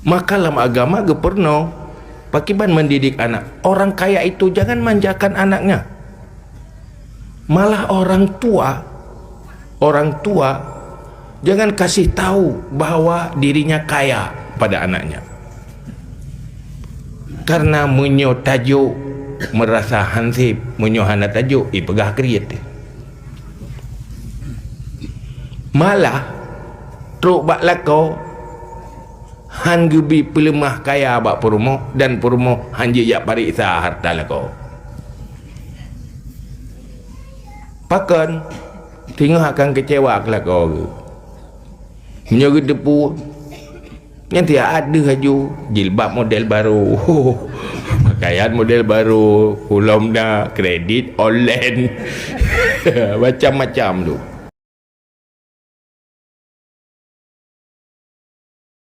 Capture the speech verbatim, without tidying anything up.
Maka lam agama geupeureunoe, pakiban mendidik anak. Orang kaya itu jangan manjakan anaknya. Malah orang tua, orang tua jangan kasih tahu bahwa dirinya kaya pada anaknya. Karena meunyoe tajok meurasa hansip, meunyoe hana tajok, ipeugah kriet. Malah trok bak lakoe, han geubi peuleumah kaya bak peurumoh dan peurumoh han jijak pareksa hareuta lakoe. Pakon? Teungoh akan keucewa keu lakoe geuh. Meunyoe geuteupeue, nyan tiap adeuh laju jilbab model barô, pakaian model barô, ulôn na kredit online, macam-macam tu.